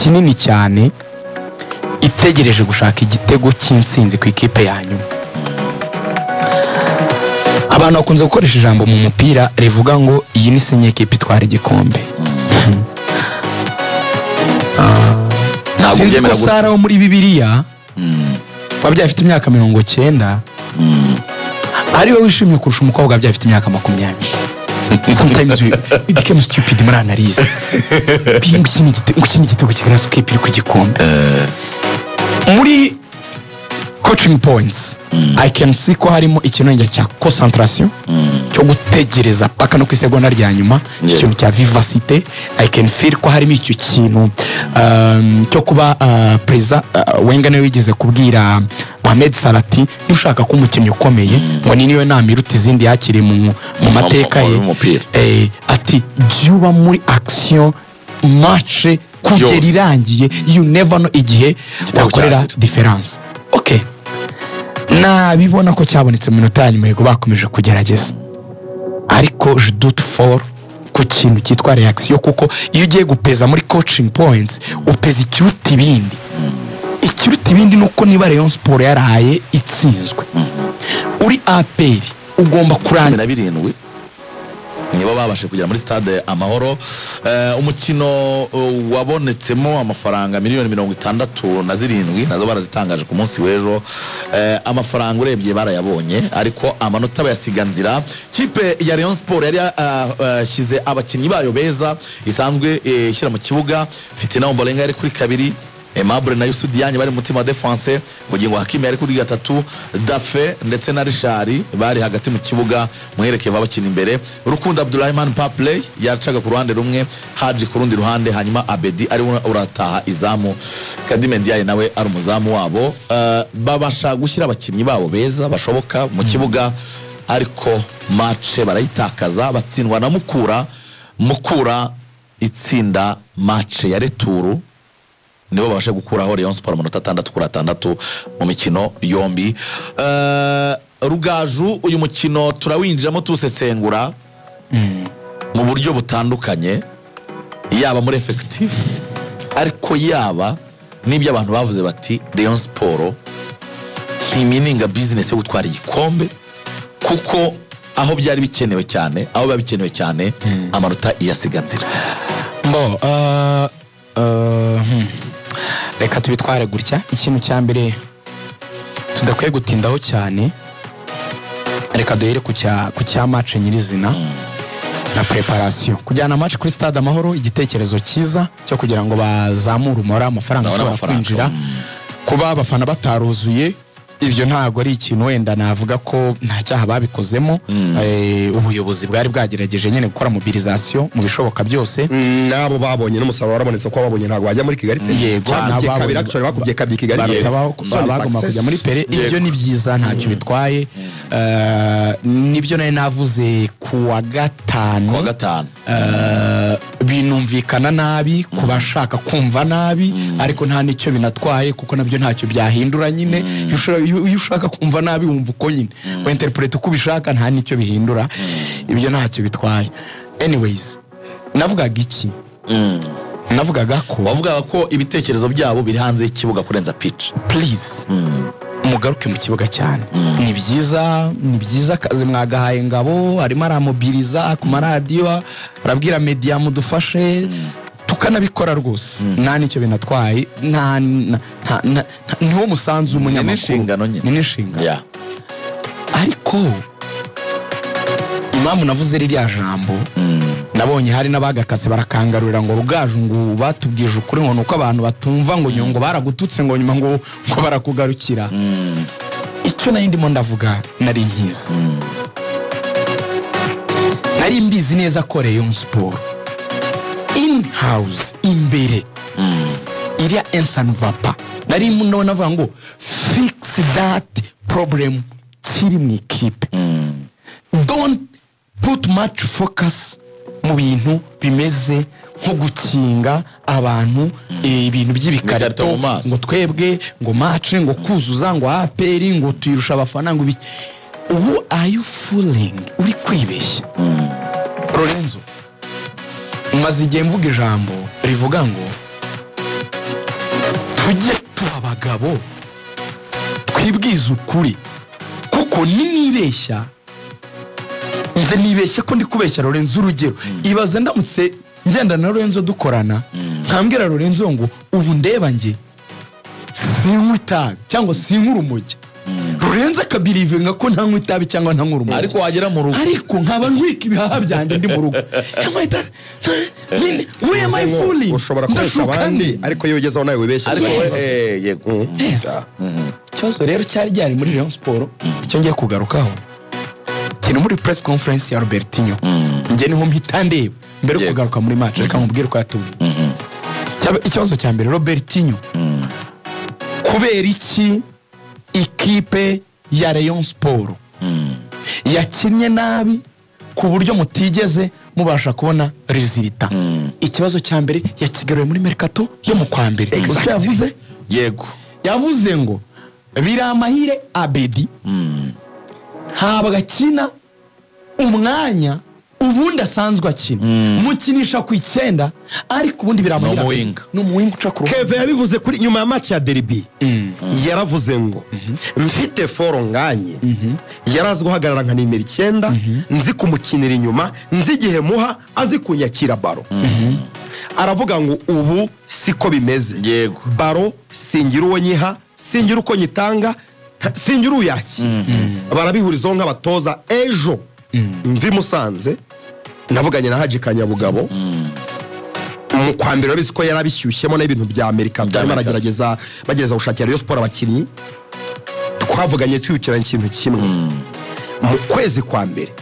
Kinini cyane itegereje gushaka igitego cy'intsinzi ku ikipe ya nyuma. Abantu bakunze gukoresha ijambo mu mupira rivuga ngo iyi ni signe ekipe itwara igikombe. Ntabwo Sinzi ko ubyemera gutyo. Sara wo muri Bibiliya wabyaye afite imyaka 90 ariwe wishimye kurusha umukobwa wabyaye afite imyaka 20. Sometimes we became stupid muri analyse. Ngo iki ni igitego kigaragaza ko ikipe iri ku gikombe. Muri coaching points, I can see ko harimo ikintu cya concentration, cyo gutegereza paka no ku isegonda rya nyuma, ikintu cya vivacité. I can feel ko harimo icyo kintu cyo kuba perezida Wenger niwe wigeze kubwira Mohamed Salah ati niba ushaka kuba umukinnyi ukomeye, ngo ni niyo nama iruta izindi yakiriye mu mateka ye, mu mupira. Ati jya uba muri action match kugera Yose. irangiye, you never know igihe Igitego wakorera cyazira. différence. Okay, nabibona ko cyabonetse mu minota ya nyuma. Yego, bakomeje kugerageza, ariko je doute fort ku kintu cyitwa reaction, kuko iyo ugiye gupeza muri coaching points, upeza ikiruta ibindi. Ikiruta ibindi ni uko niba Rayon Sport yarahaye itsinzwe, uri APR ugomba Cumi kurangira na birindwi nibo babashe kugera muri Stade Amahoro. Umukino wabonetsemo amafaranga miliyoni 67, nazo barazitangaje ku munsi w'ejo. Amafaranga urebye barayabonye, ariko amanota bayasiga nzira. Kipe ya Rayon Sport yari yashyize abakinnyi bayo beza isanzwe ishyira mu kibuga. Fitina Ombolenga yari kuri kabiri, Aimable na Youssou Diagne bari mu mutima wa defense, Bugingo Hakim yari kuri gatatu, Dafe ndetse na Richard bari hagati mu kibuga, Muherekeva bakina imbere, Rukundo Abdulrahman Papley yacaga ku ruhande rumwe, Haji ku rundi ruhande, hanyuma Abedi ari we urataha izamu, Kadime Ndiaye nawe ari umuzamu wabo. Babasha gushyira abakinnyi babo beza bashoboka mu kibuga, ariko match barayitakaza, batsindwa na Mukura. Mukura itsinda match ya retour, nibo babasha gukuraho Rayon Sport amanota 6 kuri 6 mu mikino yombi. Rugaju, uyu mukino turawinjiramo tuwusesengura mu buryo butandukanye, yaba muri effectif, ariko yaba n'ibyo abantu bavuze bati Rayon Sport ntimininga business yo gutwara igikombe, kuko aho byari bikenewe cyane, aho biba bikenewe cyane, amanota iyasiga nzira. Mbo Reka tubitware gutya. Ikintu cya mbere tudakwiye gutindaho cyane, reka duhere ku cya match nyirizina na préparation. Kujyana match kuri Stade Amahoro, igitekerezo cyiza cyo kugira ngo bazamure umubare w'amafaranga Babone ashobora amafaranga. kwinjira. Kuba abafana bataruzuye, ibyo ntabwo ari ikintu wenda navuga ko nta cyaha babikozemo. Ubuyobozi bwari bwagerageje nyine gukora mobilisation mu bishoboka byose. N'abo babonye n'umusaruro warabonetse, ko babonye ntabwo wajya muri Kigali Pele. Yego, Cyane n'abo kabiri, babonye actually bakubye kabiri Kigali. Baruta So ni bagomba success. kujya muri Pele. Ibyo ni byiza, ntacyo bitwaye. Nibyo nari navuze ku wa gatanu. Ku wa gatanu. Binumvikana nabi ku bashaka kumva nabi, ariko nta n'icyo binatwaye, kuko nabyo ntacyo byahindura nyine. Iyo ushaka kumva nabi, wumva uko nyine winterpreta uko ubishaka, nta n'icyo bihindura, ibyo ntacyo bitwaye. Anyways, navugaga iki? Navugaga ko Wavugaga ko ibitekerezo byabo biri hanze y'ikibuga kurenza pitch. Please, mugaruke mu kibuga cyane. Ni byiza, ni byiza, akazi mwagahaye Ngabo, arimo aramobiriza ku maradiyo, arabwira media mudufashe, tukanabikora rwose, nta n'icyo binatwaye, nta niwo musanzu w'umunyamakuru. Ni n'inshingano nyine. Ni n'inshingano. Ariko impamvu navuze ririya jambo, nabonye hari n'abagakase barakangarurira ngo Rugaju ngo batubwije ukuri, ngo nuko abantu batumva, ngo nyuma ngo baragututse, ngo nyuma ngo barakugarukira. Icyo nari ndimo ndavuga, nari nkizi, nari mbizi neza ko Rayon Sport in house imbere iriya ensanvapa, nari ndimo navuga ngo fix that problem kiri mu ikipe, don't put much focus mu bintu bimeze nko gukinga abantu ibintu Ibikarito by'ibikarito mu maso. Ngo twebwe ngo match ngo kuzuza, ngo APR ngo tuyirusha abafana, ngo ibiki. Ubu are you fooling? Uri kwibeshya, Lorenzo. Maze igihe mvuga ijambo rivuga ngo Tujye tuba abagabo, twibwize ukuri, kuko ninibeshya nze nibeshye ko ndi kubeshya Lorenzo. Urugero, ibaze ndamutse ngenda na Lorenzo dukorana, nkambwira Lorenzo ngo ubu ndeba njye sinywa itabi cyangwa sinywa urumogi, Lorenzo akabirivinga ko ntanywa itabi cyangwa ntanywa urumogi, ariko wagera mu rugo ariko nkaba ntwika ibihaha byanjye ndi mu rugo. Who am I fooling? Ushobora kubeshya Ndashuka abandi, nde? ariko iyo ugezeho nawe wibeshya. Ariko Yes. yego. Yes. Ikibazo rero cyari gihari muri Rayon Sport, icyo ngiye kugarukaho kiri muri press conference ya Robertinho. Njye niho mpita ndeba mbere yo kugaruka muri match. Reka mubwire uko yatubwiye. Ikibazo cya mbere, Robertinho: kubera iki ikipe ya Rayon Sport yakinnye nabi ku buryo mutigeze mubasha kubona résultat? Ikibazo cya mbere yakigaruye muri mercato yo mu kwa mbere. Uzi icyo yavuze? Yego. Yavuze ngo Biramahire Abedi ntabwo akina umwanya ubundi asanzwe akina, mukinisha ku 9, ariko ubundi Biramahire Ni Abedi umuwinga. ni umuwinga uca ku ruhande. Keve yabivuze kuri nyuma ya match ya derby, yaravuze ngo mfite Fall Ngagne, yarazi guhagarara nka nimero 9, nzi kumukinira inyuma, nzi igihe muha, azi kunyakira ballon. Aravuga ngo ubu siko bimeze. Ballon singira uwo nyiha, singira uko nyitanga, singira uyakira. Barabihurizaho nk'abatoza. Ejo mvi Musanze navuganye na Haji Kanyabugabo. Mu kwa mbere urabizi ko yarabishyushyemo n'ibintu bya Amerika, barimo Amerika. baragerageza, bagerageza gushakira Rayon Sport abakinnyi. Twavuganye twibukiranya ikintu kimwe: mu kwezi kwa mbere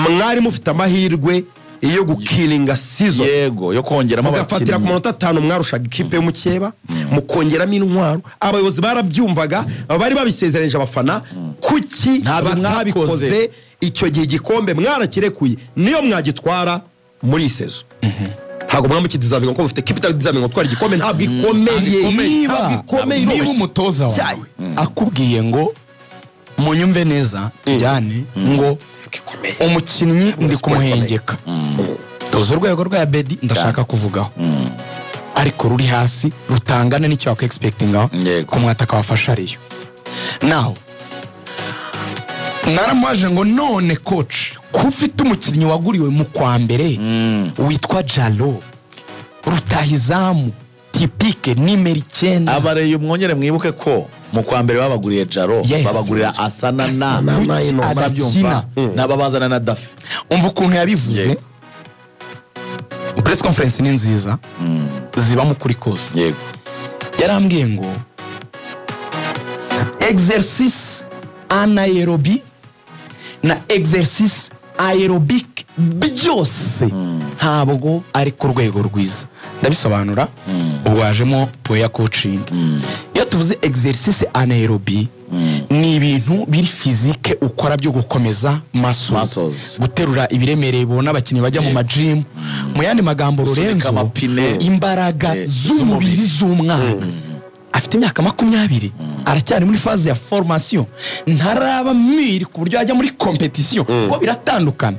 mwari mufite amahirwe yo gukiringa season, Yego, yo kongeramo mugafatira ku abakinnyi. manota 5 mwarushaga ikipe y'umukeba, mukongeramo intwaro. Abayobozi barabyumvaga, bari babisezeranyije abafana. Kuki Ntabwo batabikoze mwakoze. icyo gihe? Igikombe mwarakirekuye, niyo mwagitwara muri iyi saison ntabwo mwamukidizavinga, kuko mufite kipe itadizavinga gutwara igikombe. Ntabwo ikomeye, Niba ntabwo ikomeye, niba iroroshye. umutoza wawe Cyayi. akubwiye ngo munyumve neza tujyane, ngo Ikomeye. umukinnyi ndi Siporo kumuhengeka, tuzi urwego rwa Bedi ndashaka kuvugaho, ariko ruri hasi rutangana n'icyo wakwexpectingaho ku mwataka wafasha ariyo. Naho naramubaje ngo none coach, ko ufite umukinnyi waguriwe mu kwa mbere witwa Jalo, rutahizamu typique nimero 9? Abareyo mwongere mwibuke ko mu kwa mbere babaguriye Jaro, babagurira Asana na Asana na Ino. Adakina. N'ababazana na Dafi. Umva ukuntu yabivuze. Press conference ni nziza, zibamo ukuri kose. Yarambwiye ngo exercice anaérobie na exercice aérobique byose ntabwo ari ku rwego rwiza. Ndabisobanura, ubwo wajemo poya coaching. Iyo tuvuze exercice anaérobie, ni ibintu biri physique ukora byo gukomeza muscles, Muscles. guterura ibiremereye, ubona abakinnyi bajya mu majimu. Mu yandi magambo, Gusunika Lorenzo, amapine. imbaraga z'umubiri z'umubiri. z'umwana afite imyaka 20, aracyari muri phase ya formation, ntaraba mûr ku buryo yajya muri compétition, kuko biratandukana.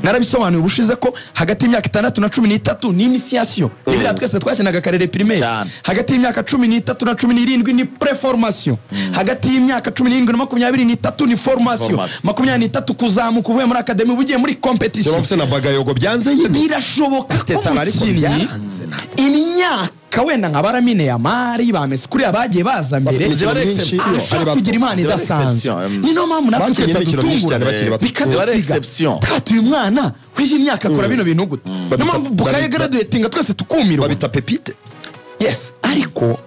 Narabisobanuye ubushize ko hagati y'imyaka 6 na 13 ni initiation, ni biriya twese twakinaga karere primaire. Cyane. Hagati y'imyaka 13 na 17 ni préformation, hagati y'imyaka 17 na 23 ni formation, Formation. 23 kuzamuka uvuye muri académie uba ugiye muri compétition. Se na Bagayogo byanze nyine. Birashoboka ko Afite talent, ariko umukinnyi byaranze ntabwo. imyaka wenda nka baramine ya mari ba Messi kuriya bagiye baza mbere, Ziba ari myinshi, exception. ashobora ari bato. kugira impano Ziba ari idasanzwe. exception. Ni niyo mpamvu natwe Bakinnye twese imikino myinshi dutungura cyane bakiri bato. Ziba ari bikadusiga exception. tatu uyu mwana w'iyi myaka akora bino bintu gute? Niyo mpamvu Bukayo graduatinga twese tukumirwa. Babita pépite. Yes, ariko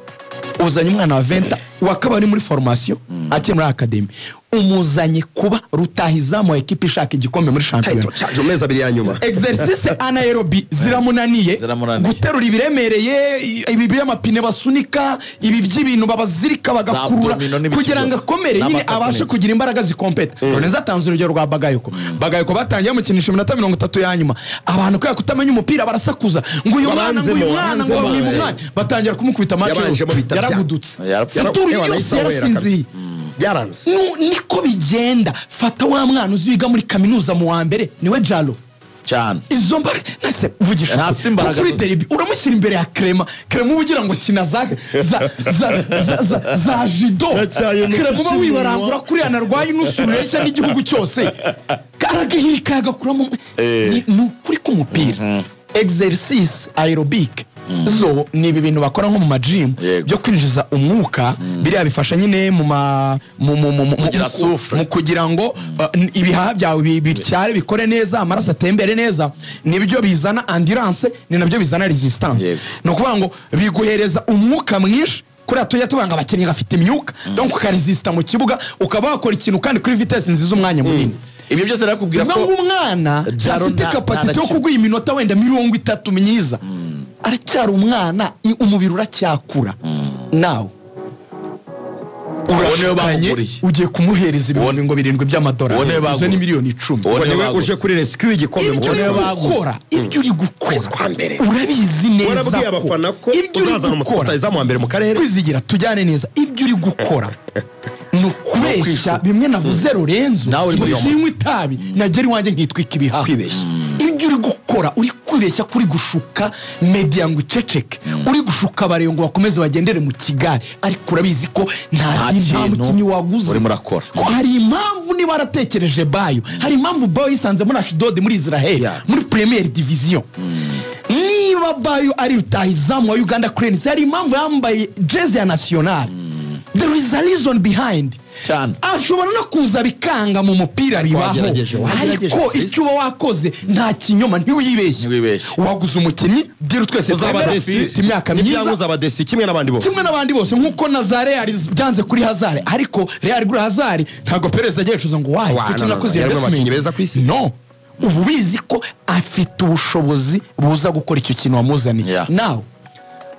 uzanye umwana wa 20 wakaba ari muri formation, akiri muri académie, umuzanye kuba rutahizamu wa ekipa ishaka igikombe muri shampiyona. Title charge mu mezi 2 ya nyuma. Exercice anaérobie ziramunaniye, Ziramunaniye. guterura ibiremereye, ibi by'amapine basunika, ibi by'ibintu babazirika bagakurura Za abdominaux n'ibiki kugira ngo byose. akomere nyine, N'amatako abashe n'iki. kugira imbaraga zikompeta. Lorenzo atanze urugero rwa Bagayoko. Bagayoko batangiye bamukinisha iminota 30 ya nyuma, abantu kubera kutamenya umupira barasakuza ngo uyu mwana, ngo uyu Babanzemo, mwana, ngo babanzemo. bamwima umwanya, batangira kumukubita match yose. Yabanjemo bita Yaragudutse. Yarapfuye. Futuru Ewana, yose yahise awera yarasinziye. kabisa. Byaranze. Niko bigenda. Fata wa mwana uzi wiga muri kaminuza mu wa mbere, niwe Jalo. Cyane. Izo mbaraga nase vugisha Ntafite imbaraga kuri zo- derby uramushyira imbere ya Clement. Clement uba ugira ngo kina za za za za za, za judo. Yacyaye inusu Clement uba cy'iminwa. wibarangura kuriya narwaye inusu ureshya n'igihugu cyose, aragahirika agakuramo. Ni ukuri k'umupira, exercice aerobic zo ni ibi bintu bakora nko mu ma gym byo kwinjiza umwuka. Biriya bifasha nyine mu ma mu mu mu mu Kugira souffle. mu kugira ngo ibihaha byawe bityare, bikore neza, amaraso atembere neza. Nibyo bizana endurance, ni nabyo bizana resistance. Ni ukuvuga ngo biguhereza umwuka mwinshi. Kuriya tujya tuvuga ngo abakinnyi bafite imyuka, donc ukaresista mu kibuga, ukaba wakora ikintu kandi kuri vitesse nziza umwanya munini. Ibyo byose nakubwira Bivuga ko ngo umwana Jaro afite capacité nta yo na kimwe. kuguha iminota wenda 30 myiza, aracyari umwana, umubiri uracyakura nawe. Uwo niwe Urashukanye, bamuguriye. ugiye kumuhereza ibihumbi ngo 7 by'amadolari, Uwo niwe izo ni bagura. miliyoni 10. Uwo niwe Niwe baguze. uje kuri rescue y'igikombe mu Ibyo uri kwezi kwa mbere. gukora, ibyo uri gukora, Kwezi kwa mbere. urabizi neza Warabwiye abafana ko ibyo uri uzazana gukora, umutayizamu wa mbere mu karere. Kwizigira, tujyane neza, ibyo uri gukora ni ukubeshya. Bimwe navuze Lorenzo, Nawe uri muri iyo sinywa itabi, nagera iwanjye nkitwika ibihaha. Kwibeshya. Ibyo uri gukora, uri kwibeshya ko uri gushuka media ngo iceceke, uri gushuka abareyo ngo bakomeze bagendere mu kigare, ariko urabizi ko nta Nta nta kintu mukinnyi waguze. urimo urakora. Ko hari impamvu niba waratekereje Bayo, hari impamvu Bayo yisanze muri Ashdod, muri Israel, muri Premier Division. Niba Bayo ari rutahizamu wa Uganda Cranes, hari impamvu yambaye jezi ya national. There is a reason behind. Cyane. Ashobora no kuza bikanga mu mupira, bibaho. Wagerageje, wagerageje, Ariko Christ. icyo uba wakoze nta kinyoma, ntiwibeshye. Ntiwibeshye. Waguze umukinnyi deal twese Uzaba twemera, déçu. ufite imyaka Nibyanga myiza. uzaba déçu kimwe n'abandi bose. Kimwe n'abandi bose, nk'uko na za Real byanze kuri Hazard, ariko Real igura Hazard ntabwo Perez agiye yicuza ngo wayi Wa, kuki no, no, nakoze no, yari mu investment. bakinnyi beza ku isi. No, ubu bizi ko afite ubushobozi buza gukora icyo kintu wamuzaniye. Nawe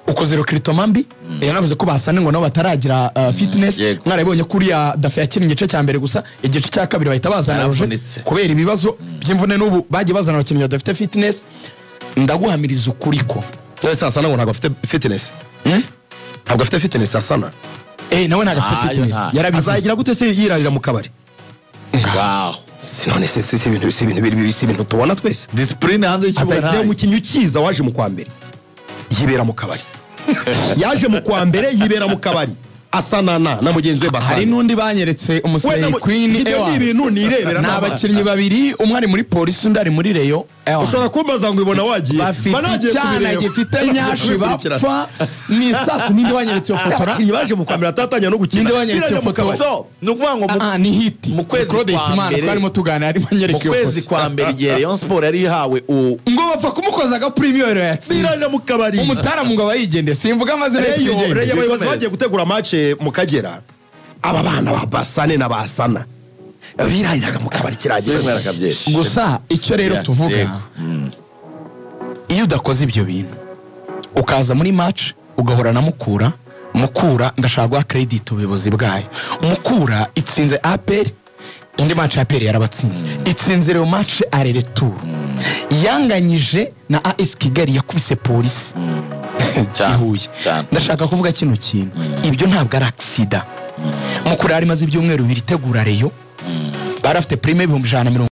ukoze recrutement mbi. Yanavuze ko basane ngo nabo bataragira fitness. Mwarabibonye ko uriya Dafe yakinnye igice cya mbere gusa, igice cya kabiri bahita bazana Roger Yaravunitse. kubera ibibazo by'imvune. N'ubu bagiye bazana abakinnyi badafite fitness. Ndaguhamiriza ukuri ko None Asana ngo ntabwo afite fitness? Ntabwo afite fitness Asana? Nawe ntabwo afite Ah, yo fitness. Yarabivuze. Azagira gute se yirarira mu kabari? Ngaho. Si none se si ibintu biri, si ibintu tubona twese? Discipline hanze y'ikibuga Azagira ntayo. umukinnyi ukiza waje mu kwa mbere yibera mu kabari, yaje mu kwa mbere yibera mu kabari, Asana na mugenzi we Hari Basane. n'undi banyeretse, umusore Queen. Ibyo Ewa. ni ibintu nirebera Ni n'abana. abakinnyi babiri, umwe ari muri Polisi, undi ari muri Rayon. Ewa. Ushobora kumbaza ngo ibona wagiye. Bafite Mba nagiye icyana kubireba. gifite nyashi, Kubikurikirana. bapfa ni isasu. Ninde wanyeretse iyo fotora? Abakinnyi baje mu kwa mbere atatangira no gukina, Ninde wanyeretse iyo birarira mu foto? kabari. So ni ukuvuga ngo Ah, ni hiti mu kwezi Claude kwa Hitimana mbere- twarimo tuganira, arimo anyereka mu iyo kwezi foto. kwa mbere, igihe Rayon Sport yari ihawe Ngo bapfa kumukoza agapurimiyo yatsinze. Birarira mu kabari. Umutaramu ngo aba yigendeye, simvuga amazina ye, Rayon twigendere. Rayon, abayobozi bagiye gutegura match mu Kagera, aba bana ba Basane na Basana birariraga mu kabari kiragira. Gusa icyo rero tuvuga, iyo udakoze ibyo bintu ukaza muri match ugahura na Mukura, Mukura ndashaka guha credit ubuyobozi bwayo. Mukura itsinze APR, indi match ya APR yarabatsinze, itsinze rero match aller-retour, yanganyije na AS Kigali, yakubise Polisi i Huye. Ndashaka kuvuga kino kintu, ibyo ntabwo ari accident. Mukura yari imaze ibyumweru 2 itegura Rayon, bari bafite prime 150,000.